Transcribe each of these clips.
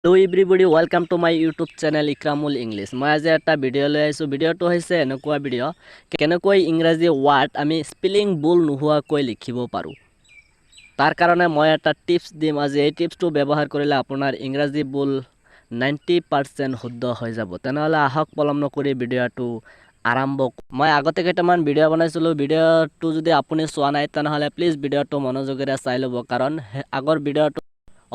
Hello everybody, welcome to my YouTube channel Ikramul English. মই আজি এটা ভিডিঅ' লৈ আহিছোঁ। ভিডিঅ'টো হৈছে এনেকুৱা ভিডিঅ', কেনেকৈ ইংৰাজী ৱাৰ্ড আমি স্পেলিং ভুল নোহোৱাকৈ লিখিব পাৰোঁ। তাৰ কাৰণে মই এটা টিপছ দিম আজি। এই টিপছটো ব্যৱহাৰ কৰিলে আপোনাৰ ইংৰাজী ভুল 90% শুদ্ধ হৈ যাব। তেনেহ'লে আহক, পলম নকৰি ভিডিঅ'টো আৰম্ভ। মই আগতে কেইটামান ভিডিঅ' বনাইছিলোঁ। ভিডিঅ'টো যদি আপুনি চোৱা নাই, তেনেহ'লে প্লিজ ভিডিঅ'টো মনোযোগেৰে চাই ল'ব, কাৰণ আগৰ ভিডিঅ'টো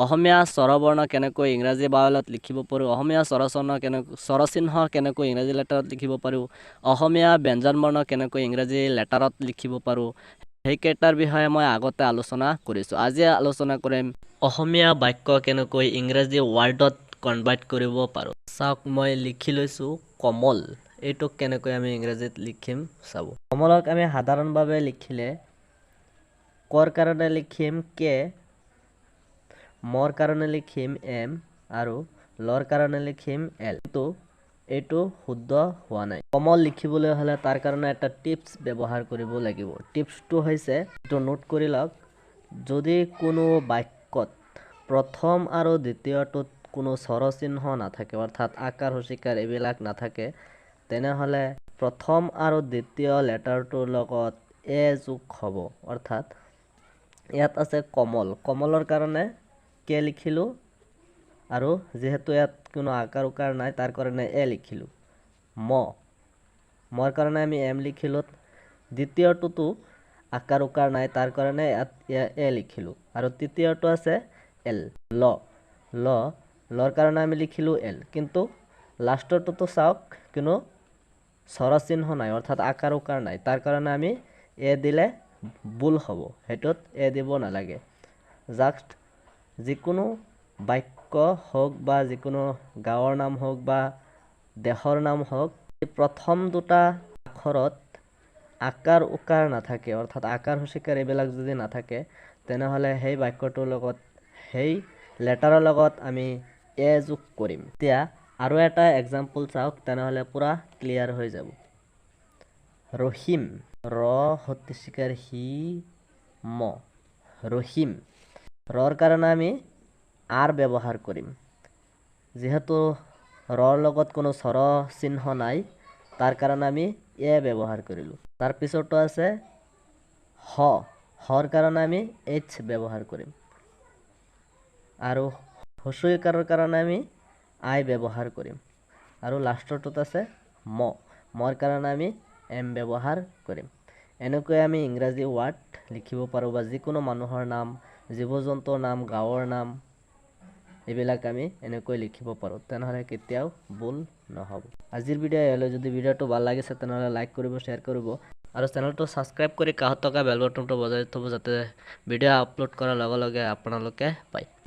অসমীয়া স্বৰবৰ্ণ কেনেকৈ ইংৰাজী ভাৱেলত লিখিব পাৰোঁ, অসমীয়া স্বৰচিহ্ন কেনেকৈ ইংৰাজী লেটাৰত লিখিব পাৰোঁ, অসমীয়া ব্যঞ্জন বৰ্ণ কেনেকৈ ইংৰাজী লেটাৰত লিখিব পাৰোঁ, সেইকেইটাৰ বিষয়ে মই আগতে আলোচনা কৰিছোঁ। আজি আলোচনা কৰিম অসমীয়া বাক্য কেনেকৈ ইংৰাজী ৱাৰ্ডত কনভাৰ্ট কৰিব পাৰোঁ। চাওক, মই লিখি লৈছোঁ কমল। এইটোক কেনেকৈ আমি ইংৰাজীত লিখিম চাব। কমলক আমি সাধাৰণভাৱে লিখিলে কৰ কাৰণে লিখিম কে, মৰ কাৰণে লিখিম এম আৰু লৰ কাৰণে লিখিম এল। কিন্তু এইটো শুদ্ধ হোৱা নাই। কমল লিখিবলৈ হ'লে তাৰ কাৰণে এটা টিপছ ব্যৱহাৰ কৰিব লাগিব। টিপছটো হৈছে, এইটো নোট কৰি লওক, যদি কোনো বাক্যত প্ৰথম আৰু দ্বিতীয়টোত কোনো স্বৰচিহ্ন নাথাকে, অৰ্থাৎ আকাৰ হস্ৰ ই কাৰ এইবিলাক নাথাকে, তেনেহ'লে প্ৰথম আৰু দ্বিতীয় লেটাৰটোৰ লগত এ যোগ হ'ব। অৰ্থাৎ ইয়াত আছে কমল, কমলৰ কাৰণে কে লিখিলোঁ আৰু যিহেতু ইয়াত কোনো আকাৰ উকাৰ নাই, তাৰ কাৰণে এ লিখিলোঁ। মৰ কাৰণে আমি এম লিখিলোঁ। দ্বিতীয়টোতো আকাৰ উকাৰ নাই, তাৰ কাৰণে ইয়াত এ লিখিলোঁ। আৰু তৃতীয়টো আছে এল, ল ল লৰ কাৰণে আমি লিখিলোঁ এল। কিন্তু লাষ্টৰটোতো চাওক, কোনো স্বৰচিহ্ন নাই, অৰ্থাৎ আকাৰ উকাৰ নাই, তাৰ কাৰণে আমি এ দিলে ভুল হ'ব। সেইটোত এ দিব নালাগে। জাষ্ট যিকোনো বাক্য হওক বা যিকোনো গাঁৱৰ নাম হওক বা দেশৰ নাম হওক, প্ৰথম দুটা আখৰত আকাৰ উকাৰ নাথাকে, অৰ্থাৎ আকাৰ হস্ৰ ই কাৰ এইবিলাক যদি নাথাকে, তেনেহ'লে সেই বাক্যটোৰ লগত, সেই লেটাৰৰ লগত আমি এ যোগ কৰিম। এতিয়া আৰু এটা এক্সাম্পল চাওক, তেনেহ'লে পূৰা ক্লিয়াৰ হৈ যাব। ৰহিম, ৰ হস্ৰ ই কাৰ হি ম, ৰহিম। ৰৰ কাৰণে আমি আৰ ব্যৱহাৰ কৰিম। যিহেতু ৰৰ লগত কোনো স্বৰ চিহ্ন নাই, তাৰ কাৰণে আমি এ ব্যৱহাৰ কৰিলোঁ। তাৰপিছতো আছে হ, হৰ কাৰণে আমি এইচ ব্যৱহাৰ কৰিম আৰু হস্ৰ ই কাৰৰ কাৰণে আমি আই ব্যৱহাৰ কৰিম। আৰু লাষ্টৰটোত আছে ম, মৰ কাৰণে আমি এম ব্যৱহাৰ কৰিম। এনেকৈ আমি ইংৰাজী ৱাৰ্ড লিখিব পাৰোঁ বা যিকোনো মানুহৰ নাম, জীৱ জন্তুৰ নাম, গাঁৱৰ নাম, এইবিলাক আমি এনেকৈ লিখিব পাৰোঁ। তেনেহ'লে কেতিয়াও ভুল নহ'ব। আজিৰ ভিডিঅ' ইয়ালৈ। যদি ভিডিঅ'টো ভাল লাগিছে, তেনেহ'লে লাইক কৰিব, শ্বেয়াৰ কৰিব আৰু চেনেলটো ছাবস্ক্ৰাইব কৰি কাষত থকা বেল বটনটো বজাই থ'ব, যাতে ভিডিঅ' আপলোড কৰাৰ লগে লগে আপোনালোকে পায়।